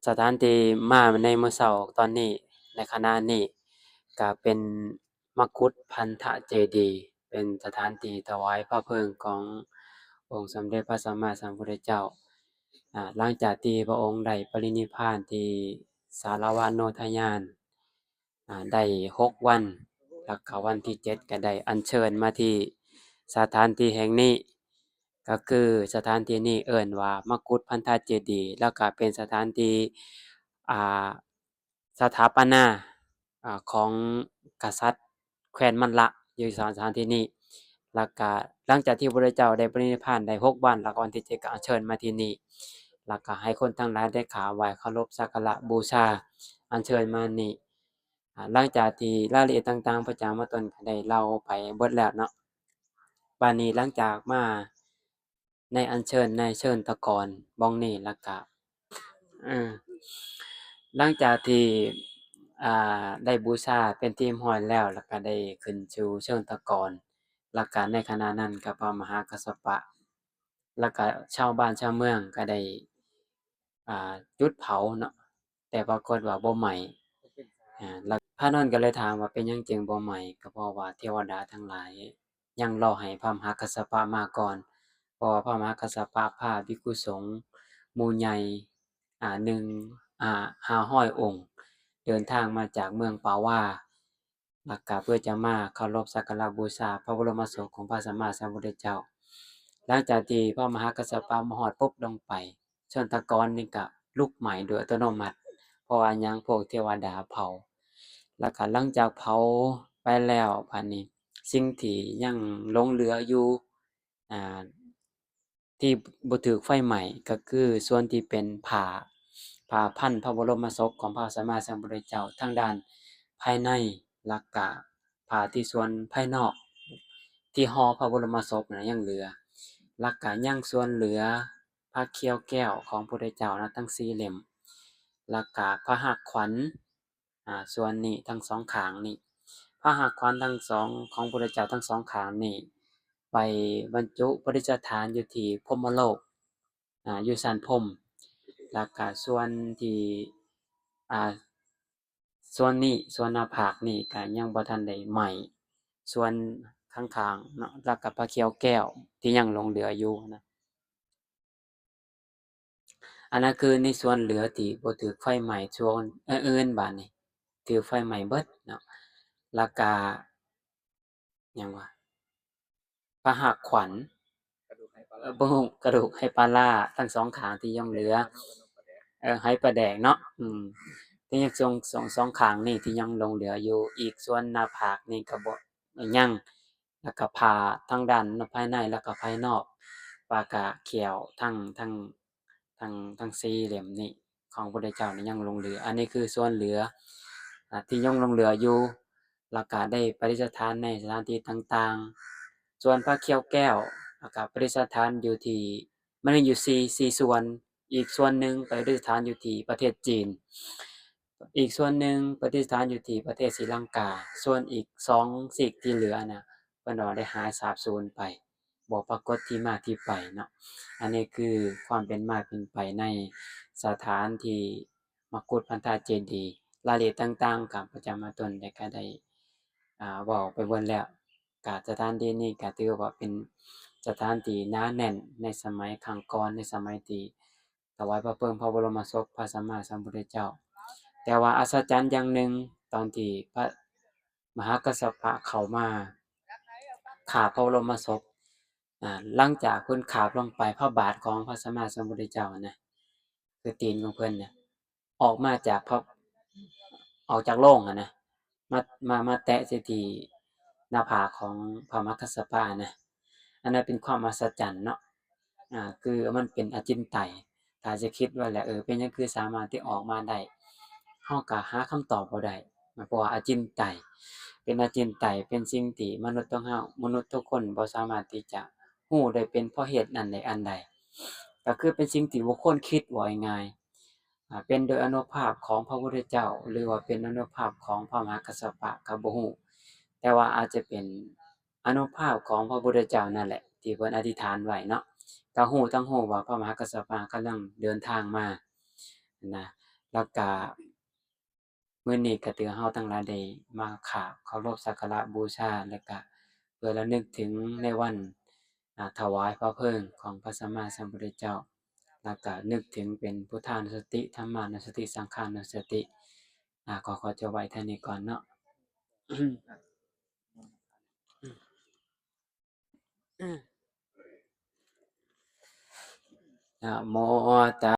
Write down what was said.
ສະຖານທີ່ມາໃນມື້ເຊົ້າຕອນນີ້ ໃນຂະນະນີ້ ກະເປັນມະກຸດພັນທະເຈດີ ເປັນສະຖານທີ່ຖວາຍພະເພີງຂອງອົງສົມເດັດພະສຳມາສຳພຸດທະເຈົ້າ. ອາ ຫຼັງຈາກທີ່ພະອົງໄດ້ປະລິນິບພານທີ່ສາລະວະໂນທະຍານ ອາ ໄດ້ຫົກວັນ ແລ້ວກະວັນທີເຈັດກະໄດ້ອັນເຊີນມາທີ່ສະຖານທີ່ແຫ່ງນີ້ ກະຄືສະຖານທີ່ນີ້ເອີ້ນວ່າມະກຸດພັນທະເຈດີ ແລ້ວກະເປັນສະຖານທີ່ ອາ ສະຖາປະນາ ອາ ຂອງກະສັດແຄວ້ນມັນລະ ຢູ່ສະຖານທີ່ນີ້. ແລ້ວກະຫຼັງຈາກທີ່ພະພຸດທະເຈົ້າໄດ້ປະລິນິບພານໄດ້ຫົກວັນ ແລ້ວກະວັນທີເຈັດກະອັນເຊີນມາທີ່ນີ້ ແລ້ວກະໃຫ້ຄົນທັງຫຼາຍໄດ້ກາບໄຫວ້ເຄົາລົບສັກກາລະບູຊາ ອັນເຊີນມານີ້. ອາ ຫຼັງຈາກທີ່ລາຍລະອຽດຕ່າງໆ ພະອາຈານມາຕົ້ນກະໄດ້ເລົ່າໄປເບິດແລ້ວເນາະ. ບາດນີ້ຫຼັງຈາກມາໃນອັນເຊີນ ໃນເຊີນຕະກອນບ່ອງນີ້ ແລ້ວກະ ເອີ ຫຼັງຈາກທີ່ ອາ ໄດ້ບູຊາເປັນທີ່ຮຽບຮ້ອຍແລ້ວ ແລ້ວກະໄດ້ຂຶ້ນສູ່ເຊີງຕະກອນ ແລ້ວກະໃນຂະນະນັ້ນກະພະມະຫາກັດສະປະ ແລ້ວກະຊາວບ້ານຊາວເມືອງກະໄດ້ ອາ ຈຸດເຜົາເນາະ ແຕ່ປາກົດວ່າບໍ່ໄໝ້. ອາ ແລ້ວພະນົນກະເລີຍຖາມວ່າເປັນຫຍັງຈຶ່ງບໍ່ໄໝ້ ກະເພາະວ່າເທວະດາທັງຫຼາຍ ຍັງລໍໃຫ້ພະມະຫາກັດສະປະມາກ່ອນ ເພາະວ່າພະມະຫາກັດສະປະພາພິກຂຸສົງໝູ່ໃຫຍ່ ອາ ໜຶ່ງ ອາ ຫ້າຮ້ອຍອົງ ເດີນທາງມາຈາກເມືອງປາວາ ແລ້ວກະເພື່ອຈະມາເຄົາລົບສັກກາລະບູຊາພະບໍລົມມະສົບຂອງພະສຳມາສຳພຸດທະເຈົ້າ. ຫຼັງຈາກທີ່ພະມະຫາກັດສະປະມາຮອດປຸບລົງໄປ ເຊີງຕະກອນນີ້ກະລຸກໄໝ້ໂດຍອັດຕະໂນມັດ ເພາະວ່າຫຍັງ ພວກເທວະດາເຜົາ. ແລ້ວກະຫຼັງຈາກເຜົາໄປແລ້ວ ບາດນີ້ສິ່ງທີ່ຍັງຫຼົງເຫຼືອຢູ່ ອາ ທີ່ບໍ່ຖືກໄຟໄໝ້ ກະຄືສ່ວນທີ່ເປັນຜ້າ ຜ້າພັນພະບໍລົມມະສົບຂອງພະສຳມາສຳພຸດທະເຈົ້າ ທັງດ້ານພາຍໃນ ແລ້ວກະຜ້າທີ່ສ່ວນພາຍນອກ ທີ່ຫໍ່ພະບໍລົມມະສົບນະຍັງເຫຼືອ ແລ້ວກະຍັງສ່ວນເຫຼືອຜ້າຂຽວແກ້ວຂອງພະພຸດທະເຈົ້ານະ ທັງສີ່ເຫຼັ້ມ ແລ້ວກະຜ້າຮາກຂວັນ ອາ ສ່ວນນີ້ທັງສອງຂ້າງນີ້ ພະຮາກຂວັນທັງສອງຂອງພະພຸດທະເຈົ້າທັງສອງຂ້າງນີ້ ໄປບັນຈຸປະດິດສະຖານຢູ່ທີ່ພົມມະໂລກ ອາ ຢູ່ຊັ້ນພົມ ແລ້ວກະສ່ວນທີ່ ອາ ສ່ວນນີ້ ສ່ວນໜ້າຜາກນີ້ກະຍັງບໍ່ທັນໄດ້ໄໝ້ ສ່ວນຂ້າງໆເນາະ ແລ້ວກະຜ້າຂຽວແກ້ວທີ່ຍັງຫຼົງເຫຼືອຢູ່ນະ. ອັນນັ້ນຄືໃນສ່ວນເຫຼືອທີ່ບໍ່ຖືກໄຟໄໝ້ ສ່ວນອື່ນໆບາດນີ້ຖືກໄຟໄໝ້ເບິດເນາະ ແລ້ວກະ ຫຍັງວະ ປະຫາກຂວັນ ເອີ ບໍ່ຮູ້ ກະດູກໄຫປາລ້າທັງສອງຂ້າງທີ່ຍັງເຫຼືອ ເອີ ໄຫປາແດກເນາະ ອືມ ທີ່ຍັງສອງ ສອງ ສອງຂ້າງນີ້ທີ່ຍັງຫຼົງເຫຼືອຢູ່ ອີກສ່ວນໜ້າຜາກນີ້ກະບໍ່ ຍັງ ແລ້ວກະຜ້າທັງດ້ານພາຍໃນ ແລ້ວກະພາຍນອກ ປາກະຂຽວທັງ ທັງ ທັງ ທັງສີ່ເຫຼັ້ມນີ້ຂອງພະພຸດທະເຈົ້ານີ້ຍັງຫຼົງເຫຼືອ. ອັນນີ້ຄືສ່ວນເຫຼືອ ອາ ທີ່ຍັງຫຼົງເຫຼືອຢູ່ ແລ້ວກະໄດ້ປະດິດສະຖານໃນສະຖານທີ່ຕ່າງໆ. ສ່ວນພະຂຽວແກ້ວ ແລ້ວກະປະດິດສະຖານຢູ່ທີ່ ມັນມີຢູ່ສີ່ ສີ່ສ່ວນ ອີກສ່ວນໜຶ່ງປະດິດສະຖານຢູ່ທີ່ປະເທດຈີນ ອີກສ່ວນໜຶ່ງປະດິດສະຖານຢູ່ທີ່ປະເທດສີລັງກາ ສ່ວນອີກສອງຊີກທີ່ເຫຼືອນະ ເພິ່ນວ່າໄດ້ຫາຍສາບສູນໄປ ບໍ່ປາກົດທີ່ມາທີ່ໄປເນາະ. ອັນນີ້ຄືຄວາມເປັນມາເປັນໄປໃນສະຖານທີ່ມະກຸດພັນທະເຈດີ ລາຍລະອຽດຕ່າງໆ ຂ້າພະເຈົ້າມາຕົ້ນໄດ້ ກະໄດ້ ອາ ເວົ້າໄປເບິດແລ້ວ. ກະສະຖານທີ່ນີ້ກະຖືວ່າເປັນສະຖານທີ່ໜາແໜ້ນໃນສະໄໝຄັ້ງກ່ອນ ໃນສະໄໝທີ່ ຖວາຍພະເພີງພະບໍລົມມະສົບພະສຳມາສຳພຸດທະເຈົ້າ. ແຕ່ວ່າອັດສະຈັນຢ່າງໜຶ່ງ ຕອນທີ່ພະມະຫາກັດສະປະເຂົ້າມາຂາບພະບໍລົມມະສົບ ອາ ຫຼັງຈາກເພິ່ນຂາບລົງໄປ ພະບາດຂອງພະສຳມາສຳພຸດທະເຈົ້າຫັ້ນນະ ຄືຕີນຂອງເພິ່ນນະ ອອກມາຈາກພະ ອອກຈາກໂລງຫັ້ນນະ ມາ ມາ ມາແຕະໃສ່ທີ່ໜ້າຜາກຂອງພະມະຫາກັດສະປະຫັ້ນນະ ອັນນັ້ນເປັນຄວາມອັດສະຈັນເນາະ ອາ ຄືມັນເປັນອະຈິນໄຕ. ຖ້າຈະຄິດວ່າແຫຼະ ເອີ ເປັນຫຍັງຄືສາມາດທີ່ອອກມາໄດ້ ເຮົາກະຫາຄຳຕອບບໍ່ໄດ້ ເພາະວ່າອະຈິນໄຕ ເປັນອະຈິນໄຕ ເປັນສິ່ງທີ່ມະນຸດຂອງເຮົາ ມະນຸດທຸກຄົນບໍ່ສາມາດທີ່ຈະຮູ້ໄດ້ເປັນເພາະເຫດອັນໃດອັນໃດ ກະຄືເປັນສິ່ງທີ່ບໍ່ຄວນຄິດ ເວົ້າງ່າຍໆ. ອາ ເປັນໂດຍອານຸພາບຂອງພະພຸດທະເຈົ້າ ຫຼືວ່າເປັນອານຸພາບຂອງພະມະຫາກັດສະປະກະບໍ່ຮູ້ ແຕ່ວ່າອາດຈະເປັນອານຸພາບຂອງພະພຸດທະເຈົ້ານັ້ນແຫຼະ ທີ່ເພິ່ນອະທິຖານໄວ້ເນາະ ກະຮູ້ທັງຮູ້ວ່າພະມະຫາກັດສະປະກຳລັງເດີນທາງມານະ. ລະກະ ມື້ນີ້ກະຖືເຮົາທັງຫຼາຍໄດ້ມາຂາບເຄົາລົບສັກກາລະບູຊາ ແລະກະເພື່ອລະນຶກເຖິງໃນວັນ ອາ ຖວາຍພະເພີງຂອງພະສຳມາສຳພຸດທະເຈົ້າ ແລະກະນຶກເຖິງເປັນພຸດທານຸສະຕິ ທຳມານຸສະຕິ ສັງຂານຸສະຕິ. ອາ ຂໍ ຂໍຈົບໄວ້ເທົ່ານີ້ກ່ອນເນາະ. ນະໂມຕັ